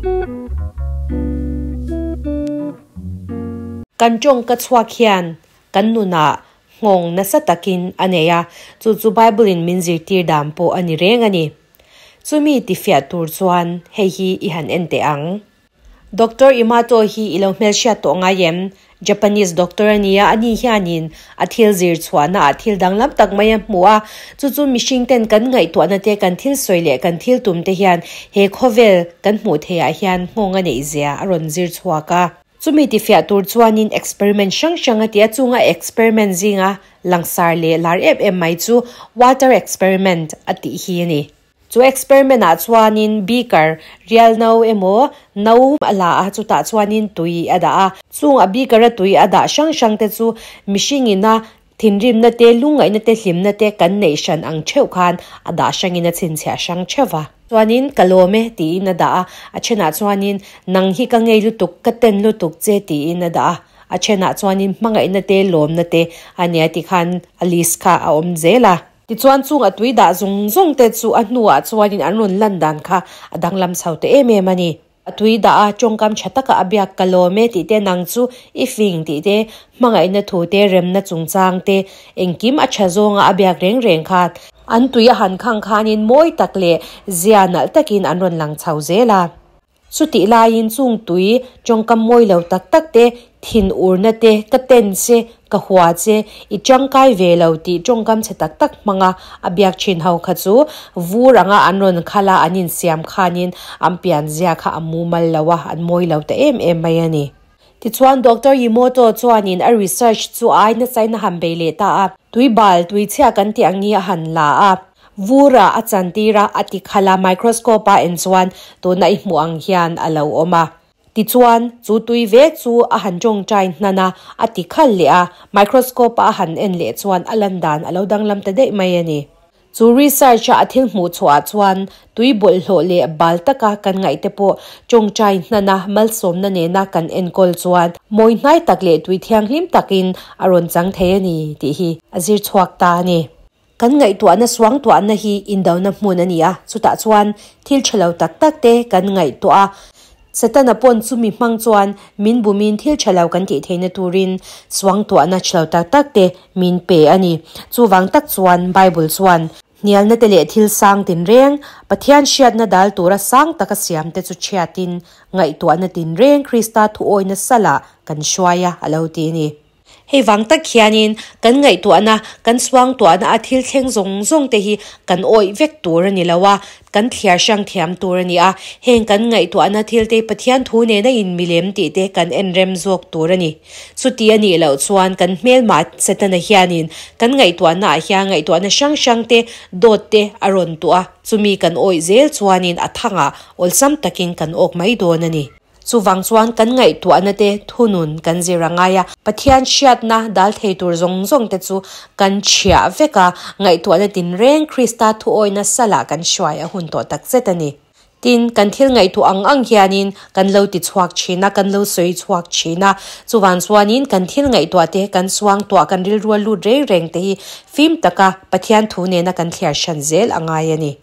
Kan tawngka chhuak hian kan nunah nghawng nasa takin a nei a, chu chu Bible-in min zirtir dan pawh a ni reng a ni. Chumi tifiah tur chuan hei hi i han en teh ang. Doctor Imato hi i lo hmelhriat tawh ngai em? Japanese doctor a nia, ani hianin a thil zir chhuahna ah thil danglam tak mai a hmu a, chu chu mihring ten kan ngaihtuahna te, kan thil sawi leh kan thil tum te hian he khawvel kan hmuh theih ah hian nghawng a neih zia a rawn zir chhuak a. Chumi tifiah tur chuanin experiment hrang hrang a ti a, chunga experiment zinga langsar leh lar em em mai chu water experiment a tih hi a ni. Chu experiment ah chuanin beaker rial no emaw no a la a, chutah chuanin tui a dah a. Chung a beaker a tui a dah hrang hrang te chu mihring ina thinrimna te, lungngaihna te, hlimna te kan neih hran ang theuh khan a dah hrangin a chhinchhiah hrang theuh va. Chuanin ka lawm e tiin a dah a, a thenah chuanin nang hi ka ngei lutuk, ka ten lutuk che tiin a dah a, a thenah chuanin hmangaihna te, lawmna te a nia tikhan a list kha a awm zel a. Tichuan chung a tui dah zung zung te chu a hnuah chuanin an rawn lan dan kha a danglam chho ta em em a ni. A tui dah a, tawngkam tha taka a biak ka lawm e tih te, nang chu i fing tih te, hmangaihna thu te, remna chungchang te, engkim a tha zawnga a biak reng reng kha an tui a han khang khanin mawi tak leh zia nalh takin an rawn lang chho zel a. Chutih laiin chung tui tawngkam mawi lo tak tak te, thin urna te, ka ten che, ka hua che, i tangkai ve lo tih tawngkam chhe tak tak hmanga a biak thin ho kha chu vur anga an rawn khal a, an insiam khanin an pianzia kha a mumal lo a, an mawi lo ta em em mai a ni. Tichuan Doctor Yimoto chuanin a research chu ai nasain a han bei leh ta a, tui bal, tui chhia kan tih ang hi a han la a, vur-ah a chantir a, a ti khalh a, microscope a en chuan tuna i hmuh ang hian a lo awm a. Tichuan, chu tui vek chu a han tawngtai hnan a, a ti khalh leh a, microscope a a han en leh chuan a lan dan a lo danglam ta daih mai a ni. Chu research a a thil hmuh chhuah ah chuan tui bawlhhlawh leh bal taka kan ngaih te pawh tawngtai hnana malsawmna nena kan enkawl chuan mawi hnai tak leh tui thianghlim takin a rawn chang thei a ni tih hi a zir chhuak ta a ni. Kan ngaihtuahna suangtuahna hi indona hmun a ni a, chutah chuan thil tha lo tak tak te kan ngaihtuah a, Setana pawn chumi hmang chuan min bumin thil tha lo kan tih theihna turin suangtuahna tha lo tak tak te min pe a ni. Chuvang tak chuan Bible chuan hnialna te leh thil sang tinreng, Pathian hriatna dal tura sang taka siam te chu chhiatin ngaihtuahna tinreng Krista thuawina salah kan hruai a, a lo ti a ni. Hei vang tak hianin kan ngaihtuahna, kan suangtuahna a thil thleng zawng zawng te hi kan awih vek tur a ni lo a, kan thliar hrang thiam tur a ni a. Heng kan ngaihtuahna thil te Pathian thu nena inmilem tih te kan en rem zawk tur a ni. Chuti a nih loh chuan kan hmelmah Setana hianin kan ngaihtuahna ah hian ngaihtuahna hrang hrang te, dawt te a rawn tuah a, chumi kan awih zel chuanin a thangah awlsam takin kan awk mai dawn a ni. Chuvang chuan kan ngaihtuahna te thunun kan zir a ngai a, Pathian hriatna dal thei tur zawng zawng te chu kan chhiah vek a, ngaihtuahna tinreng Krista thuawina salah kan hruai a hun tawh takzet a ni. Tin, kan thil ngaihtuah ang ang hianin kan lo ti chhuak thin a, kan lo sawi chhuak thin a, chuvang chuanin kan thil ngaihtuah te, kan suangtuah, kan rilrua lut reng reng te hi fim taka Pathian thu nena kan thliar hran zel a ngai a ni.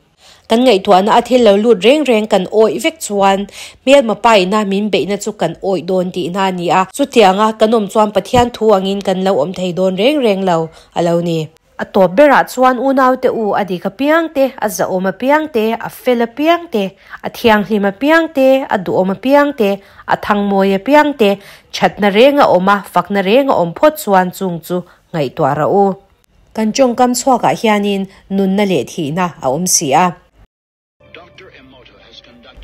Kan ngaihtuahna a thil lo lut reng reng kan awih vek chuan hmelma paina min beihna chu kan awih dawn tihna a ni a. Chutianga kan awm chuan Pathian thu angin kan lo awm thei dawn reng reng lo a lo ni. A tawp berah chuan unaute u a dik apiang te, a zahawm apiang te, a fel apiang te, a thianghlim apiang te, a duhawm apiang te, a thangmawi apiang te, thatna reng a awm a, fakna reng a awm phawt chuan chung chu ngaihtuah rah u. Kan tawngkam chhuakah hianin nunna leh thihna a awm si a.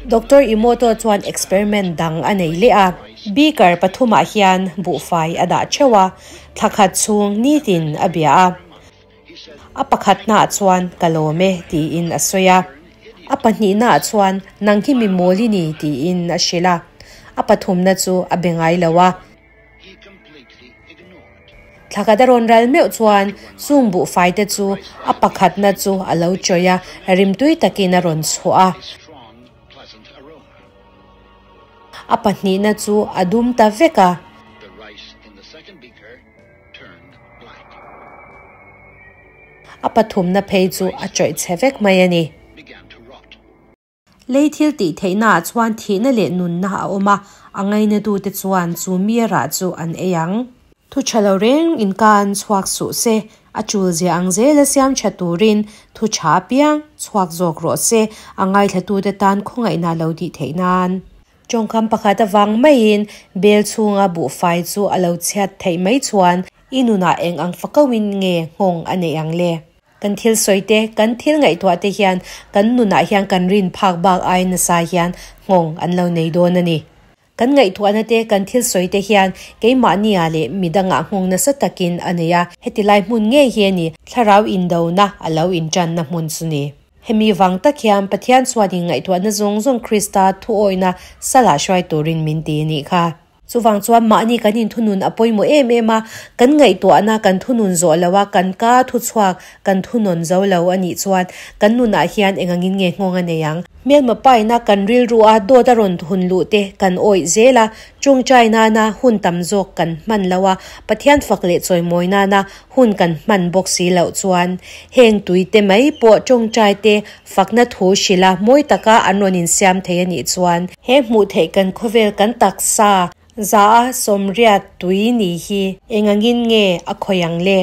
Doctor Emoto chuan experiment dang a nei leh a. Beaker pathumah hian buhfai a dah theuh a, thla khat chhung nitin a bia a. A pakhatnaah chuan ka lawm e tiin a sawi a. A pahnihnaah chuan nang hi mi mawl i ni tiin a hrilh a. A pathumna chu a be ngai lo a. Thlakhat a rawn ral meuh chuan chung buhfai te chu a pakhatna chu a lo chawih a, rimtui takin a rawn chhuah a. A pahnihna chu a dum ta vek a. A pathumna phei chu a chawih chhe vek mai a ni. Lei thil tih theihnaah chuan thihna leh nunna a awm a, a ngainatute chuan chu mi rah chu an ei ang. Thu tha lo reng in ka an chhuak suh se, a tul zia ang zela siam tha turin thu tha apiang chhuak zawk rawh se, a ngaithlatute tan khawngaihna lo tih theih nan. Tawngkam pakhat avang maiin bel chhunga buhfai chu a lo chhiat theih mai chuan i nunah eng ang fakauhin nge nghawng a neih ang le? Kan thil sawi te, kan thil ngaihtuah te hian kan nunah hian kan rin phak bak ai nasa hian nghawng an lo nei dawn a ni. Kan ngaihtuahna te, kan thil sawi te hian keimahnia leh midangah nghawng nasa takin a nei a, heti lai hmun ngei hi a ni, thlarau indona a lo intanna hmun chu ni. Hemi vang tak hian Pathian chuan inngaihtuahna zawng zawng Krista thuawihna salah hruai turin min ti a nih kha. Chuvang chuan mahni kan inthunun a pawimawh em em a, kan ngaihtuahna kan thunun zawh lo a, kan ka thuchhuak kan thunawn zo lo a nih chuan kan nunah hian eng angin nge nghawng a nei ang? Hmelma paina kan rilru a dawt a rawn hun luh te kan awih zel a, tawngtai nana hun tam zawk kan hman lo a, Pathian fak leh chawimawi nana hun kan hman bawk si loh chuan heng tui te mai pawh tawngtai te fakna thu hrilh a mawi taka an rawn insiam thei a nih chuan he hmuh theih kan khawvel kan taksa za a 80 tui ni hi eng angin nge a khawih ang le?